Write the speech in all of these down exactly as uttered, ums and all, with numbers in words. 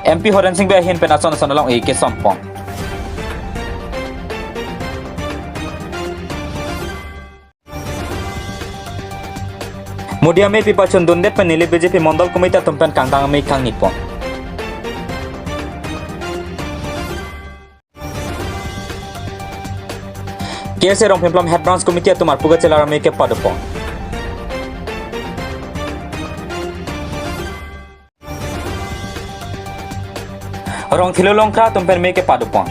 M P Horen Sing Bey ahin pen ason ason along-ik kesompon. Modi amei pi pachun dundet pen neli B J P Mondol Committee atum pen kangdang amei kangnipon. K S A Rongphimplom Head Branch Committee atum arpu kachelar amei kepadopon. Rongkhilo Longkra atum pen mei kepadopon.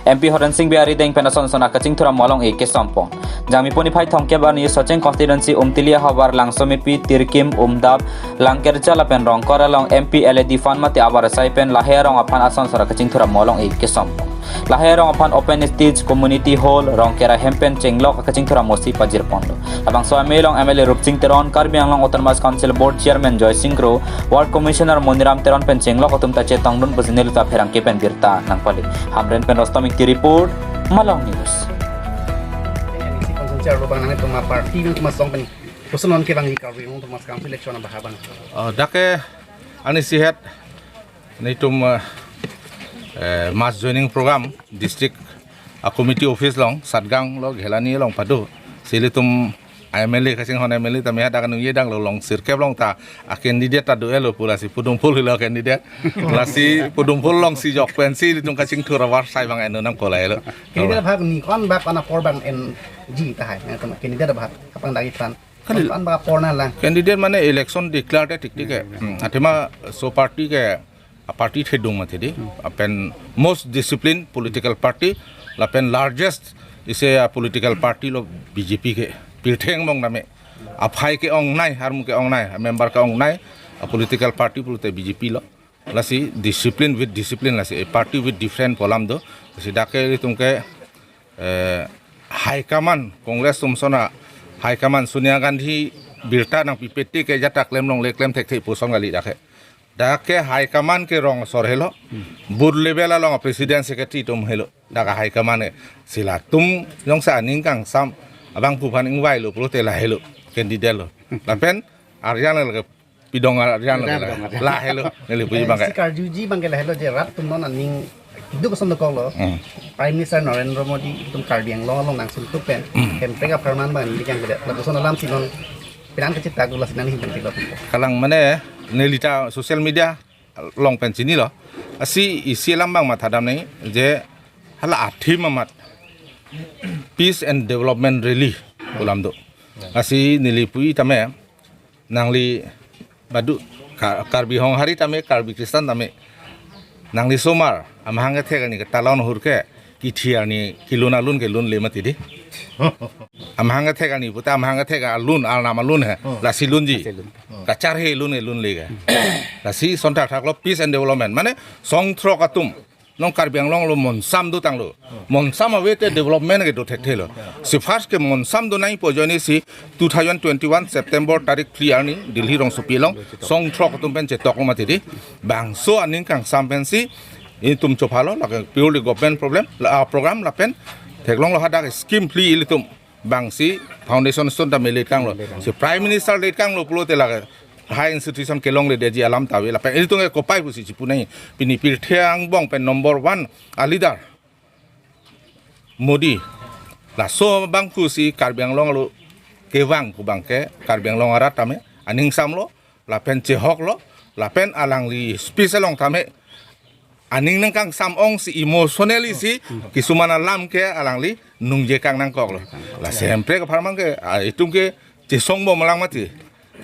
M P Horen Sing Bey arideng pen ason ason akachingthur amo along-ik kesompon. Jangmi puni phai thomkep arni Socheng constituency Umtili ahavar Langsomepi, Tirkim, Umdap, Langkercha lapen Rongkor along M P L A D fund mate abar asai pen lahai arong aphan ason ason akachingthur amo along-ik kesompon. Lahai arong aphan open stage, community hall, Rongker ahem pen chenglok akachingthur amo si pajirponlo. Labangso amei along M L A Rupsing Teron, Karbi Anglong Autonomous Council Board Chairman Joysing Kro, Ward Commissioner Moniram Teron pen chenglok atum ta chetongdun pusi neli ta pherangke pen birta nangpali. Hamren pen Rostom Ingti report, Malong News. M C constituency arlo abang nanglitum aparty nangtum asong pen koson non kevangji Karbi Anglong Autonomous Council election abang abang. Oh, dak ke ani sihet nelitum, eh, eh, mass joining program district a committee office along Satgaon lo Ghelani along pado. Si ilitum M L A kachinghon M L A tame hadak anung yedang lo, along sirkep along ta a candidate ta do-etlo pu lasi pudum phul lo candidate. Lasi pudum phul along si jok pensi ilitum kachingthur abar asai abang eno nangkolai lo. Candidate abang ni ko-an bak ko-an apor abang enji tahai. Nangtum candidate abang apang dagi tran. Kali. Ko-an bak apor nanglang. Candidate mane election declare te thik thik ke. Hmm. Hmm. Athema so party ke a party thedung mati di. Hmm. Lapen most disciplined political party, lapen largest isi a political party lo B J P ke. Pirthe angbong tame. Aphai ke-ongnei, armu ke-ongnei, member ke-ongnei, a political party pulote B J P lo. Lasi discipline with discipline, lasi a party with different pu alam do. Lasi dak ke ilitum ke, eh, high command, Congress atum ason a high command Sonia Gandhi birta nangpipe te ke ajat ta klem longle, klem thekthe pu ason kali dak ke. Dak ke high command ke rong asor helo. Hmm. Booth level along president secretary atum helo. Dak ke high command ke. Si latum jongsi aning kangsam abangphu aphan ingvailo pulote lahelo. Candidate lo. Hmm. Lapen arjan ke pidong arjan lo. Arjan la. Lo. Lahelo. Neli puji abang ke. Si karjuji abang ke lahelo je rat atum non aning keduk ason dokoklo. Hmm. Prime Minister Narendra Modi itum Karbi Anglong along nangsun tuk pen. Hmm. Hemprek apharman abang neli kangkedet. Lapuson alam si non penang kecil tagu lasi nangli himpen tilo. Kalang mane neli ta social media along pen chinilo. Lasi isi alam abang mathadamnei je hala a theme amat peace and development rally pu alam do. Lasi neli pu tame nangli badu Ka-, Karbi Honghari tame, Karbi Christian tame. Nangli osomar, amahang kethek arni ke talon hur ke, kithi arni kelun alun ke lunle mati di. Amahang kethek arni puta, amahang kethek alun, arnam alun he, hmm, lasi lunji. Lasi lun. Hmm. Kacharhe lun ke lunle ke. Lasi son thakthak lo peace and development. Mane songthrok atum. Non Karbi Anglong lo monsam dotanglo. Monsam ave te development ke do thekthelo. Si first ke monsam donangji pu ajoine si two thousand twenty-one September tarik three arni Delhi rongsopi along songthrok atum pen chetoklo mati di. Bangso aning kangsam pensi itum chophalo, lake purely government problem, la, ah, program lapen theklonglo hadak scheme phli ilitum. Bangsi foundation stone ta melet kanglo. Melet kanglo. Si Prime Minister let kanglo pulote lake high institution kelongledetji alam ta ave. Lapen ilitum ke kopai pusi chipunai. Pini pirthe angbong pen number one a leader Modi. Laso abangphu si Karbi Anglong arlo kevang pu abang ke Karbi Anglong arat tame aning samlo, lapen chehoklo, lapen alangli speech along tame aning nangkangsam ong si emotionally si kisuman alam ke alangli nungjekang nangkoklo. Lasi Hemprek apharman ke, ah, itum ke chesong bomlang mati.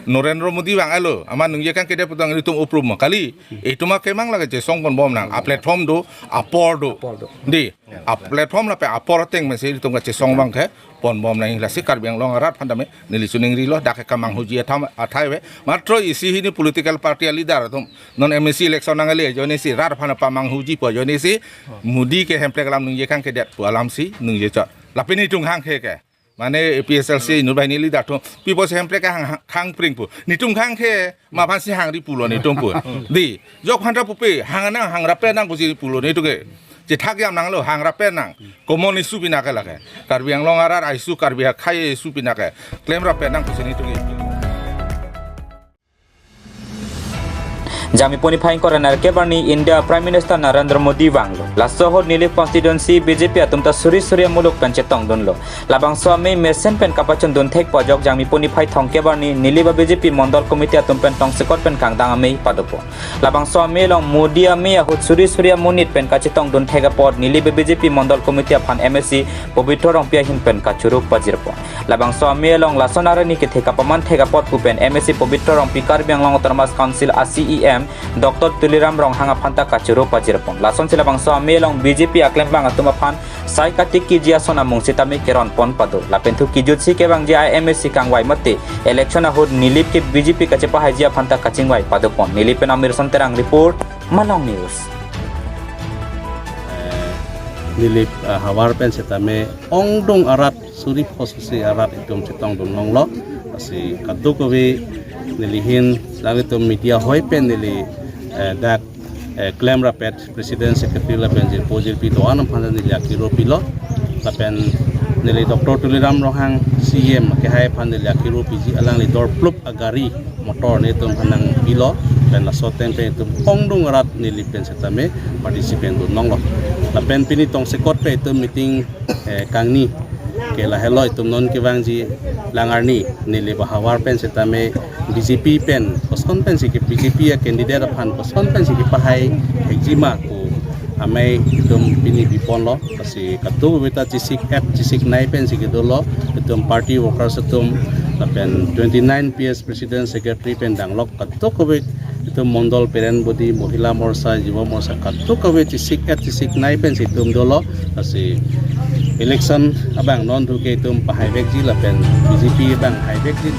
Narendra Modi abang alo, amat nungjekang kedet putang itum uprum ma kali. Itum akemang lake chesong pon bomnang. A platform do, apor do. Apor do. Di, a platform lapen apor ateng mesi itum ke chesong abang ke pon bomnang, lasi Karbi Anglong arat aphan tame neli chiningrilo, dak ke kamanghuji atham athai ave. Matro isi hini political party a leader atum non M A C election nangle ajoine si rat aphan pamanghuji pu ajoine si Modi ke Hemprek alam nungjekang kedet pu alam si nungjechot. Lapen itum khangkhe ke. Mane A P H L C inut banghini leader atum pi pusi Hemprek ke hang, hang, khangpring pu. Netum khangkhe, ma aphansi hangri pulo netum pu. Di, jok aphan ta pupe, hang nang, hang rape nang pusi pulo netum ke. Chethak jam nanglo, hang rap-et nang. Common issue pinake lake. Karbi Anglong arat a-issue, Karbi akhei issue pinake. Klem rap-et nang pusi nelitum ke. Jangmi puni phai ingkoi ra nerkep arni India Prime Minister Narendra Modi vanglo. Laso ahut Nilip constituency B J P atum ta suri suri amuluk pen chetongdunlo. Labangso amei mesen pen kapachundun thekpo ajok Jangmi puni phai thomkep arni Nilip a B J P Mondol Committee atum pen tongsekot pen kangdang amei padopon. Labangso amei along Modi amei ahut suri suri amonit pen kachetongdun thek apot Nilip a B J P Mondol Committee aphan M A C Pobitro Rongpi ahin pen kachoro pajirpon. Labangso amei along lason arni kethe kapaman thek apot pu pen M A C Pobitro Rongpi Karbi Anglong Autonomous Council a C E M Doctor Tuliram Ronghang aphan ta kachoro pajirpon. Lasonsi labangso amei along B J P aklembang atum aphan sai katikiji ason amung sitame keronpon pado. Lapenthu kijutsi kevangji I M A C kangvai mate election ahut Nilip ke B J P kachepahaiji aphan ta kachingvai padopon. Nilip pen Amirson Terang report, Malong News. Eh, Nilip, eh, havar pen sitame ongdung arat suri phososi arat itum chetongdun longlo. Lasi kadokave nelihin lagitum media hoi pen neli, eh, dak, eh, klem rap-et President Secretary lapen jirpo jirpi do-an aphan neli akiro pilo. Lapen neli Doctor Tuliram Ronghang C E M kehai aphan neli akiro piji, alangli dorplup agari motor nelitum aphan nangpilo. Pen laso ateng pen itum ongdung arat Nilip pen sitame participant dun longlo. Lapen pini tongsekot pen itum meeting, eh, kangni ke lahelo itum non kevangji lang arni Nilip ahavar pen sitame B J P pen koson pensi ke B J P a-candidate aphan koson pensi kepahai thekji ma pu amei itum pini biponlo. Lasi kadokave ta chesik-et chesiknei pensi kedolo, itum party workers atum lapen twenty-nine P S President Secretary pen danglok kadokave itum Mondol Parent Body, Mohila Morcha, Yuva Morcha kadokave chesik-et chesiknei pensi itum dolo. Lasi election abang non thu ke itum pahaivekji lapen B J P abang haivekji.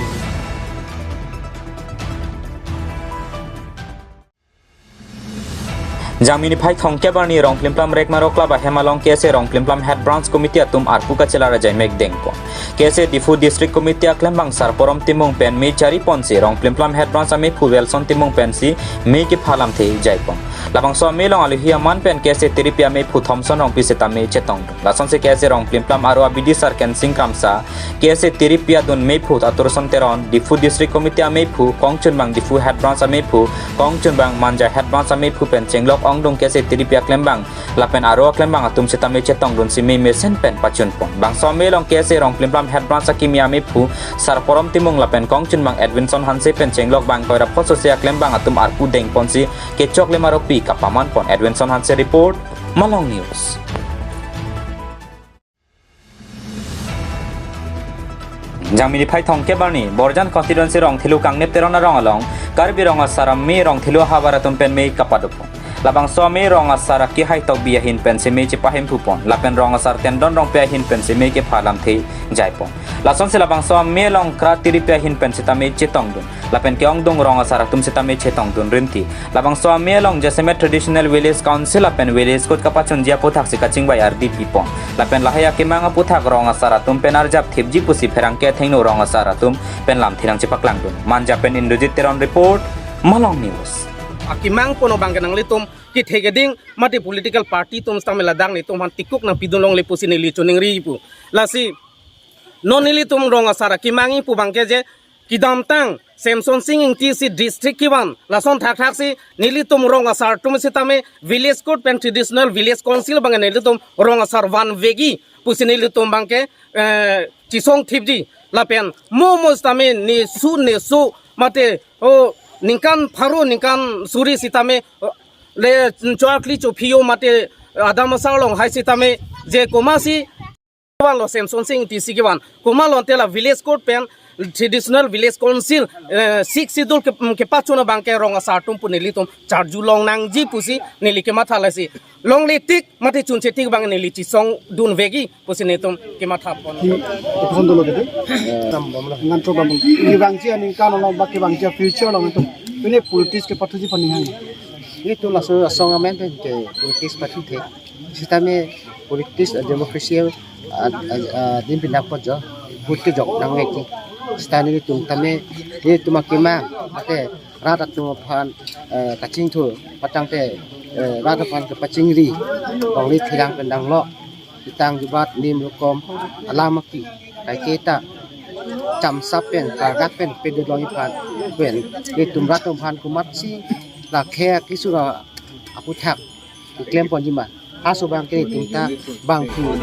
Jangmi niphai thomkep arni Rongplimplam Rekmaro Club ahem along K S A Rongplimplam Head Branch Committee atum arpu kachelar ajaimek dengpon. K S A Diphu District Committee aklembang Sarporom Timung pen mei chariponsi Rongplimplam Head Branch ameiphu Welson Timung pensi mei kepha lamthe jaipon. Labangso amei along alohi aman pen K S A tiripi ameiphu Thomson Rongpi sitame chetongdun. Lasonsi K S A Rongplimplam aro abidisar Kensing Kramsa, K S A tiripi adun meiphu Aturson Teron, Diphu District Committee ameiphu, kongchunbang Diphu Head Branch ameiphu, kongchunbang Manja Head Branch ameiphu pen chenglok ongdung K S A tiripi aklembang lapen aro aklembang atum sitame chetongdunsi mei mesen pen pachunpon. Bangso amei along K S A Rongplimplam Head Branch akimi ameiphu Sarporom Timung lapen kongchunbang Edwinson Hanse pen chenglok bang ingkoi ra phososi aklembang atum arpu dengponsi kechoklim aropi kapamanpon. Edwinson Hanse report, Malong News. Jangmi niphai thomkep arni Borjan constituency Rongthelu Kangnep Teron arong along Karbi Rong Asar amei Rongthelu ahavar atum pen mei kapadopon. Labangso amei Rong Asar akehai Tokbi ahin pensi mei chepahemphupon. Lapen Rong Asar Tendon Rongpi ahin pensi mei kepha lamthe jaipon. Lasonsi labangso amei along kra tiripi ahin pen sitame chetongdun. Lapen ke-ongdung Rong Asar atum sitame chetongdun rinti. Labangso amei along jasemet Traditional Village Council lapen Village Court kapachunji aphuthaksi kachingvai ardi pipon. Lapen lahai akemang aputhak Rong Asar atum pen arjap thipji pusi pherangke athengno Rong Asar atum pen lamthe nangchepaklangdun. Manja pen Indrajit Teron report, Malong News. Akemang pon abang ke nanglitum kethe keding mate political party atum sitame ladak nelitum aphan tikuk nangpidun longle pusi neli choningri pu. Lasi non nelitum Rong Asar akemang pu abang ke je kedamtang Semson Sing Ingti si district kevan, lason thakthaksi nelitum Rong Asar atum sitame Village Court pen Traditional Village Council abang nelitum Rong Asar vanvekji pusi nelitum abang ke, eh, chesong thipji. Lapen mo mo sitame nisu nisu mate o ningkan pharo ningkan suri sitame, o, le chokli chophiyo mate adam asar along hai sitame je komatsi vanlo Semson Sing Ingti si kevan. Komat lote la Village Court pen Traditional Village Council, eh, Sixth Schedule ke, mm, kepachun abang ke Rong Asar atum pu nelitum charju long nangji pusi neli kematha lasi. Longle tik mate chunche tik abang neli chesongdunvekji pusi nelitum kemathapon. Ki, ipon dolo gitu. Tam bom lo. Ngan to bom. Kevangji aningkan along ba kevangji future along itu. Ini politics kepathuji aphan ning hang. Itu langsung asong amen ke politics pathu the. Sitame politics, ah, democracy, ah, ah, ah, adim pindak apot jo, vote kejok nangvekji. Sita nelitum tame, nelitum akemang, mate rat atum aphan, eh, kachingthur patangte eh, rat aphan kepachingri, along le thelang pen danglo, ketang jubat nim rukom alam aki, kaike ta chamsap pen, kardak pen, pedolong iphan pen, ilitum rat atum aphan komatsi la khei akesung aputhak keklem ponji ma, halaso abang ke ilitum ta bangphu.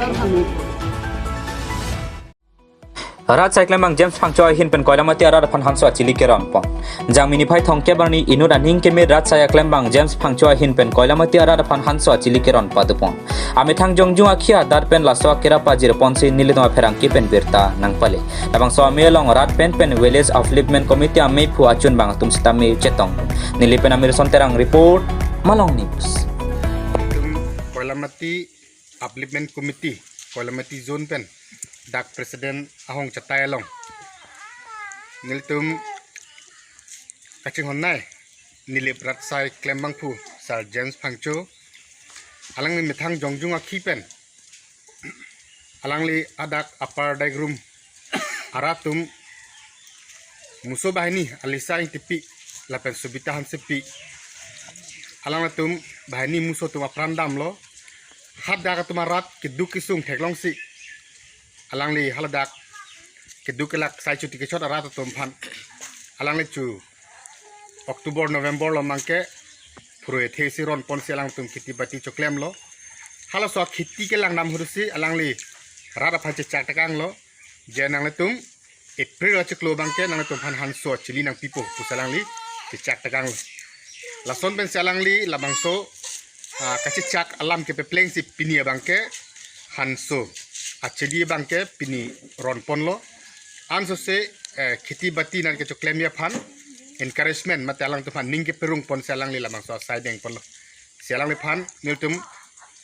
Rat asai klembang James Phangcho ahin pen Koilamati arat aphan hanso achili keron pon. Jangmi niphai thomkep arni inut aning keme rat asai aklembang James Phangcho ahin pen Koilamati arat aphan hanso achili keron pado pon. Amethang jongjung akhi adat pen laso akerap pajir ponsi nelitum apherangke pen birta nangpale. Labangso amei along rat pen pen Village Upliftment Committee ameiphu achunbang atum sitame chetong. Neli pen Amir Son Terang report, Malong News. Koilamati Upliftment Committee, Koilamati Zone pen dak President ahong chatai along nelitum kachinghon nai, neli rat asai klembangphu Sir James Phangcho, alangli methang jongjung akhi pen, alangli adak Upper Daigrum arat atum Muso Bahini Alisa Ingtipi lapen Sobita Hansepi, alangtum Bahini Muso atum apran damlo. Hadak atum arat keduk kesung theklongsi alangli haladak keduk kelak sai chuti kechot arat atum aphan alangli chu October, November along abang ke phurui thesi ron ponsi alangtum kheti bati choklemlo. Halaso akheti kelang dam ahut si alangli rat aphan chechak tekanglo, je nanglitum April achiklo abang ke nanglitum aphan hanso achili nangpipo pusi alangli chechak tekanglo. Lason pensi alangli labangso, ah, kachechak alam kepaplengsi pini abang ke hanso achili abang ke pini ron ponlo. Ansose, eh, kheti bati nat kechoklemji aphan encouragement mate alangtum aphan ning keperung ponsi alangli labangso asai deng ponlo. Si alangliphan nelitum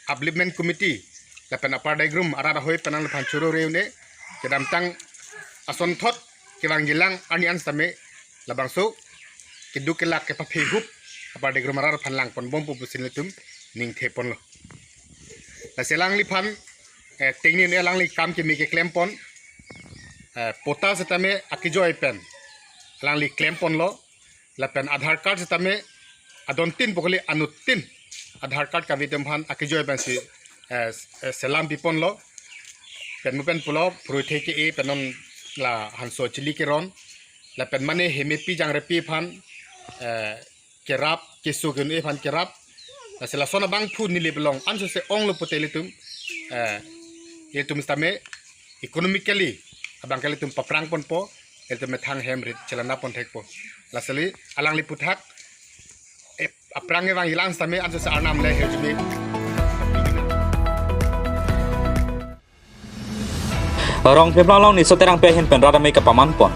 Upliftment Committee lapen Upper Daigrum arat ahoi pen alangliphan choro re-un-e, kedamtang asonthot kevangjilang arni an sitame labangso keduk kelak kepaphe ahup Upper Daigrum arat aphan lang ponbompo pusi nelitum ningthe ponlo. Lasi alangliphan, eh, tengne alangli kam keme keklem pon, eh, patta sitame akejoi pen alangli klem ponlo, lapen Aadhaar card sitame adontin pu kali, anuttin Aadhaar card kave atum aphan akejoi pensi, eh, eh, selam pi ponlo. Pen mo pen pulo phurui the ke-e pen non la hanso achili keron. Lapen mane hemepi jangrepi aphan, eh, kerap, keso ke-un-e aphan kerap. Lasi lason abangphu neli belong ansose onglo pute ilitum, eh, ilitum sitame economically abang ke ilitum paprang ponpo, ilitum methang hem rit chelanda pon thekpo. Lasi alangli aputhak, eh, aphrang evangjilang sitame ansose Arnam le herjume. Rongplimplam along Niso Terangpi ahin pen rat amei kapaman pon.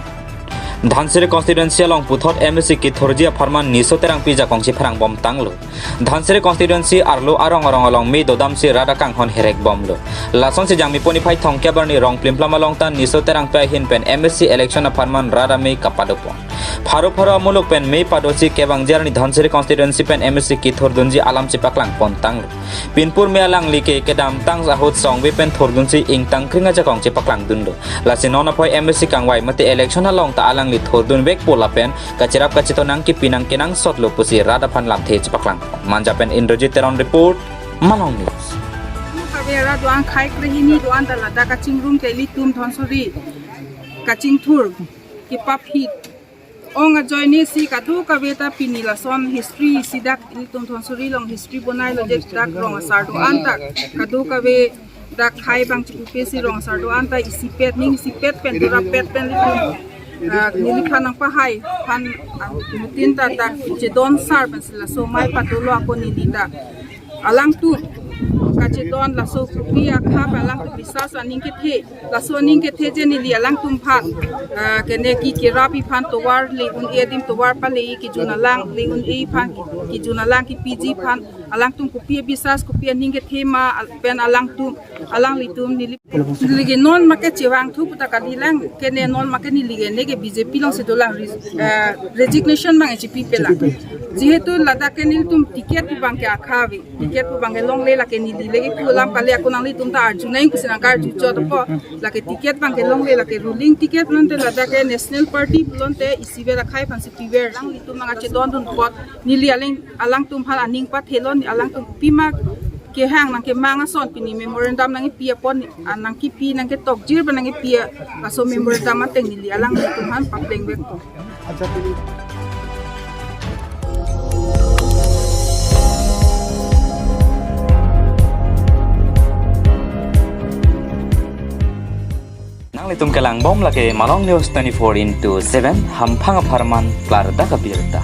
Dhansiri constituency along puthot M A C kithurji apharman Niso Terangpi jakong chepherang bom tanglo. Dhansiri constituency arlo arong arong along mei dodamsi rat akanghon herek bomlo. Lasonsi Jangmi niphai thomkep arni Rongplimplam along ta Niso Terangpi ahin pen M A C election apharman rat amei kapado pon. Pharo pharo amuluk pen mei padosi kevangji arni Dhansiri constituency pen M A C kithurdunji alam chepaklang pon tanglo. Pinpur me alangli ke kedamtang ahut songve pen thurdunsi ingtang kring ajakong chepaklang dunlo. Lasi non aphai M A C kangvai mate election along ta alangli thurdun vekpo lapen kacherap kacheto nangkipi nangkenangsotlo pusi rat aphan lamthe chepaklang. Manja pen Indrajit Teron report, Malong News. Kave rat do-an khei krehini do-an ta ladak kachingrum ke ilitum Dhansiri kachingthur kepaphi ong ajoine si kadokave ta pini lason history isi dak ilitum Dhansiri along history bonailo je dak rong asar do-an ta kadokave dak khei abang chipupesi rong asar do-an ta isipet ning isipet pen durapet pen ilitum, ah, neliphan nangpahai aphan, ah, nutin ta dak chedon sar pensi laso mei padolo ako neli ta alangtum kachedon laso kopi akha pen alangtum bisas aning kethe, laso aning kethe je neli alangtum aphan, ah, kene ke kerap aphan tovar le-un-e adim tovar pale kejun alang le-un-e aphan, kejun alang kepiji aphan alangtum kopi bisas kopi aning kethe ma al-, pen alangtum alanglitum neli, neli ke non make chevangthu puta kalilang, kene non make neli ke ne ke B J P alongsi dolang res-, eh, resignation abang chipipelang. Jehetu ladak ke nelitum ticket pu abang ke akha ave, ticket pu abang ke longle lake neli Lake pu alam kali, ako nanglitum ta arju nangji pusi nangkarju chot apot. Lake ticket abang ke longle, lake ruling ticket pulote ladak ke National Party pulote isiver akhei aphansi piver. Nanglitum nangkachedondun apot neli aling alangtum aphan aning pathelon, alangtum pima kehang nangkemang ason pini memorandum nangkepi apot, ah, nangkepi nangketokjir pen nangkepi, laso memorandum ateng neli alanglitum aphan paplengvekpo. Nanglitum kelangbom lake Malong News twenty-four into seven, hamphang apharman klardak abirta.